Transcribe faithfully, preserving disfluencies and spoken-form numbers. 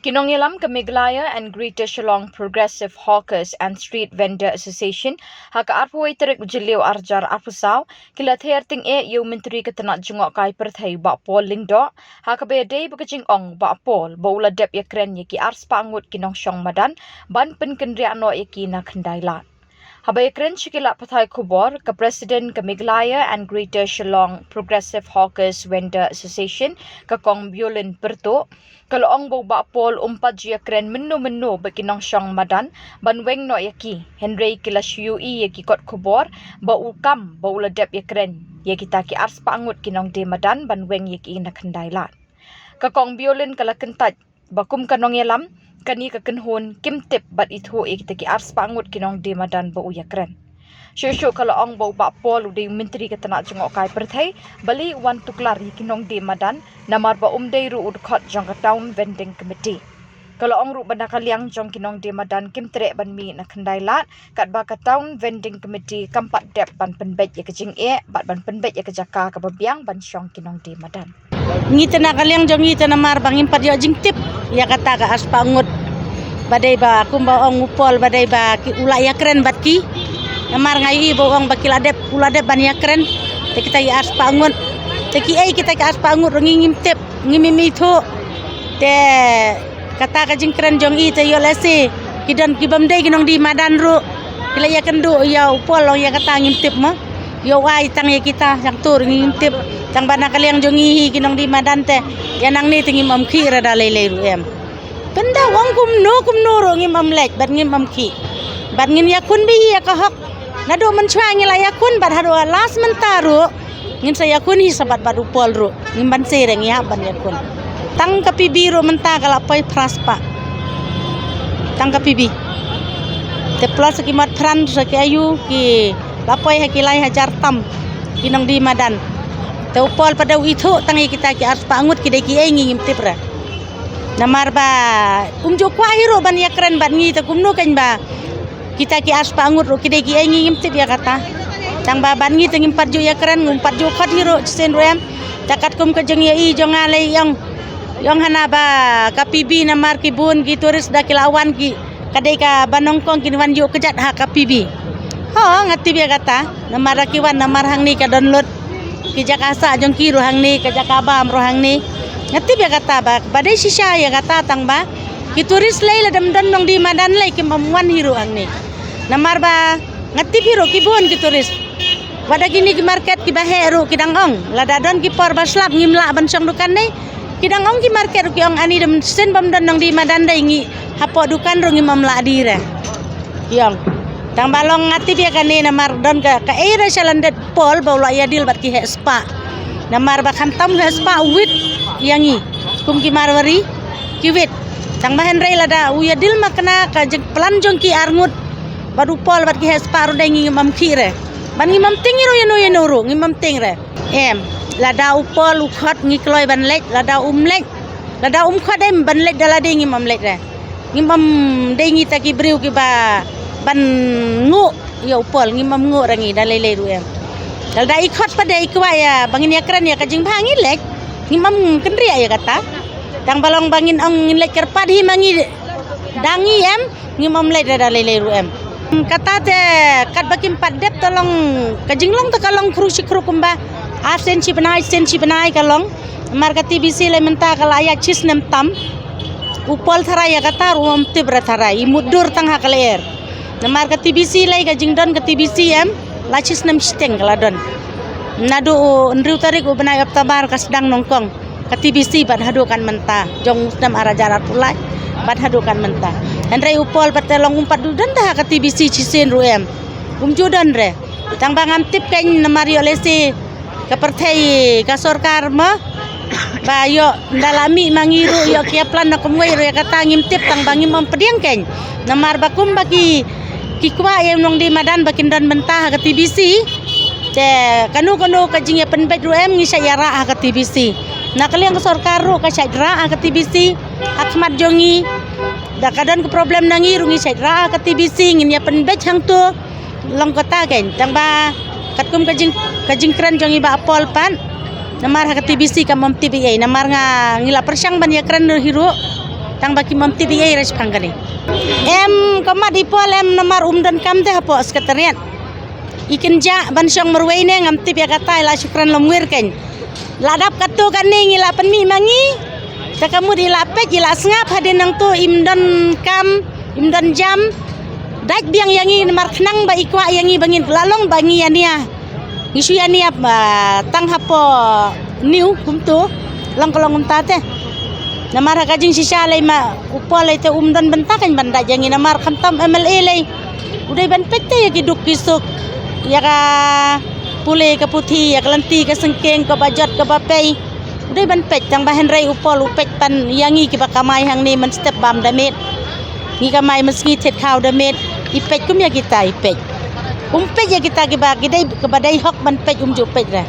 Ki nongïalam ka Meghalaya and Greater Shillong Progressive Hawkers and Street Vendor Association ha ka arphew tarik u Jylliew arhajar arphew saw ki la ther tyngeh ïa u Myntri ka tnat jngohkai pyrthei Bah Paul Lyngdoh ha kaba ïadei bad ka jingong Bah Paul ba u la dep ïakren ïa ki arspah ngut ki nongshong madan ban pynkynriah noh ïa ki na khyndai lad. Haba ïakren sha ki lad pathai khubor, ka President ka Meghalaya and Greater Shillong Progressive Hawkers Vendor Association, ka Kong Biolin Pyrtuh, ka la ong ba u Bah Paul um pat ju ïakren mynno mynno bad ki nongshong madan ban weng noh ïa ki, hynrei ki la shu ïohi ïa ki kot khubor ba u kam ba u la dep ïakren ïa kita ki arspah ngut ki nongdie madan ban weng ïa ki na khyndai lad. Ka Kong Biolin ka la kyntait ba kum ka nongïalam, kane ka kynhun kim tip bad ithuh ïa kita ki arspah ngut ki nongdie madan ba u ïakren. Shuh shuh ka la ong ba u Bah Paul u dei u Myntri ka tnat jngohkai pyrthei, balei u wan tuklar ïa ki nongdie madan, namar ba um dei ruh u dkhot jong ka Town Vending Committee. Ka la ong ruh ba na ka liang jong ki nongdie madan kim treh ban mih na khyndai lad, katba ka Town Vending Committee kam pat dep ban pynbeit ïa ka jingeh bad ban pynbeit ïa ka jaka kaba biang ban shong ki nongdie madan. Ngi te na ka liang jong ngi te namar ba ngim pat ïoh jingtip ïa kata ka arspah ngut ba dei ba kumba ong u Paul ba dei ba ki u la ïakren bad ki. Namar nga ïohi ba u ong ba ki la dep, u la dep ban ïakren. Te kita ki arspah ngut, te kiei kita ki arspah ngut ruh ngi ngim tip, ngim im ithuh. Te kata ka jingkren jong i te ïoh lehse ki don ki bym dei ki nongdie madan ruh ki la ïakynduh ïa u Paul, long ïa kata ngim tip mo. Ïoh ai tang ïa kita jong tur ngim tip. Tang ba na ka liang jong ngi hi ki nongdie madan te ïa nangne te ngim ym khih re da lei lei ruh em. Pynda ong kumno kumno ruh ngim ym leit bad ngim ym khih. Bad ngin ïakhun bha hi ïa ka hok. Naduh mynshuwa ngi la ïakhun bad haduh last mynta ruh ngin sa ïakhun hi sa bad bad u Paul ruh. Ngim banse re, ngi hap ban ïakhun. Tang ka P B ruh mynta ka la poi phra spah. Tang ka P B. Te plus ki mat pran sa ki ayu ki la poi ha ki lai hajar tam ki nongdie madan. Te u Paul pat u ithuh tang ïa kita ki arspah ngut ki dei kiei ngi ngim tip re. Namar ba um ju kwah hi ruh ban ïakren bad ngi te kumno kan ba kita ki arspah ngut ruh ki dei kiei ngi ngim tip ïa kata. Tang ba bad ngi te ngim pat ju ïakren, ngim pat ju khot hi ruh shisien ruh em. Te katkum ka jingïohi jong nga lei ïong, ïong hana ba ka P B namar ki bun ki tourist da ki la wan ki, ka dei kaba nyngkong kin wan ïuh kjat ha ka P B. Ho, nga tip ïa kata. Namar da ki wan namar hangne ka don lut ki jaka sah jong ki ruh hangne, ka jaka bam ruh hangne. Nga tip ïa kata ba, ba dei shisha ïa kata tang ba ki tourist lei lada ym don nongdie madan lei kim ym wan hi ruh hangne. Namar ba nga tip hi ruh ki bun ki tourist. Wat da kine ki market kiba heh ruh ki dang ong, lada don ki por ba slap ngim lah ban shong dukan ne. Ki dang ong ki market ruh ki ong ani da shisien bym don nongdie madan dei ngi hapoh dukan ruh ngim ym lah die re. Ki ong. Tang ba long nga tip ïa kane namar don ka, kaei re sha lyndet Paul ba u la ïadil bad ki heh spah. Namar ba khamtam heh spah u wit ïa ngi kum ki Marwari ki wit. Tang ba hynrei lada u ïadil ma kane ka jingplan jong ki arngut bad u Paul bad ki heh spah ruh dei ngi ngim ym khih re. Ban ngim ym tieng ïa ruh ïa no ïa no ruh ngim ym tieng re. Em, lada u Paul u khot ngi kloi ban leit, lada um leit, lada um khot em ban leit da lade ngim ym leit re. Ngim ym dei ngi ta ki briew kiba ban nguh ïa u Paul, ngim ym nguh ra ngi da lei lei ruh em. Lada i khot pat da i kwah ïa ba ngin ïakren ïa ka jingbha ngi leit. Ngim ym kynriah ïa kata. Tang ba long ba ngin ong ngin leit kyrpad hi ma ngi da ngi em, ngim ym leit re da lei lei ruh em. Kata te katba kim pat dep te long ka jinglong te ka long khru shi khru kumba ar sien shi bnai, sien shi bnai ka long. Namar ka T B C lei mynta ka la ïaid shi snem tam. U Paul tharai ïa kata ruh um tip re tharai, i mutdur tang ha ka lyer. Namar ka T B C lei ka jingdon ka T B C em, la shi snem shiteng ka la don. Naduh u hynriew tarik u bnai October ka sdang nyngkong ka T B C bad haduh kan mynta, jong u snem ar hajar arphew lai bad haduh kan mynta. Hynrei u Paul pat te long um pat du don te ha ka T B C shisien ruh em. Um ju don re. Tang ba ngam tip kein namar ïoh lehse ka pyrthei ka sorkar ma ba ïoh nda la mih ma ngi ruh ïoh ki ïa plan na kumwei ruh ïa kata ngim tip tang ba ngim ym pdiang kein. Namar ba kum ba ki, ki kwah ïa u nongdie madan ba kin don bynta ha ka T B C. Te kano kano ka jingïapynbeit ruh em ngi shait ïarah ha ka T B C. Na ka liang ka sorkar ruh ka shait rah ha ka T B C. Ha khmat jong ngi da ka don ka problem na ngi ruh ngi shait rah ha ka T B C ngin ïapynbeit hangto. Long kata kein tang ba katkum ka jing, ka jingkren jong i Bah Paul pat. Namar ha ka T B C kam ym tip ei ei namar nga ngi la pyrshang ban ïakren ruh hi ruh. Tang ba kim ym tip ei ei re shaphang kane. Em, ka mat i Paul em namar um don kam te hapoh secretariat. I kynjah ban shong marwei ne ngam tip ïa kata, i la shu kren lymngwir kein. La dap katto katne ngi la pynmih ma ngi. Te ka mut i la peit, i la sngap hadien nangto im don kam, im don jam. Dait biang ïa ngi namar khnang ba i kwah ïa ngi ba ngin la long ba ngi ïa nia. Ngi shu ïa nia, ah, tang hapoh New kumto. Long ka long kumta te. Namar ha ka jingshisha lei ma u Paul lei te um don bynta kein ban dait ïa ngi namar khamtam M L A lei. U dei ban peit te ïa ki duk ki suk, ïa ka pule ka puthi, ïa ka lynti ka syngkien, kaba jot kaba pei. U dei ban peit tang ba hynrei u Paul u peit pan ïa ngi kiba kamai hangne mynstep bam da miet. Ngi kamai mynsngi thied khaw da miet. I peit kum ïa kita i peit. Um peit ïa kita kiba ki dei, kaba dei hok ban peit um ju peit re.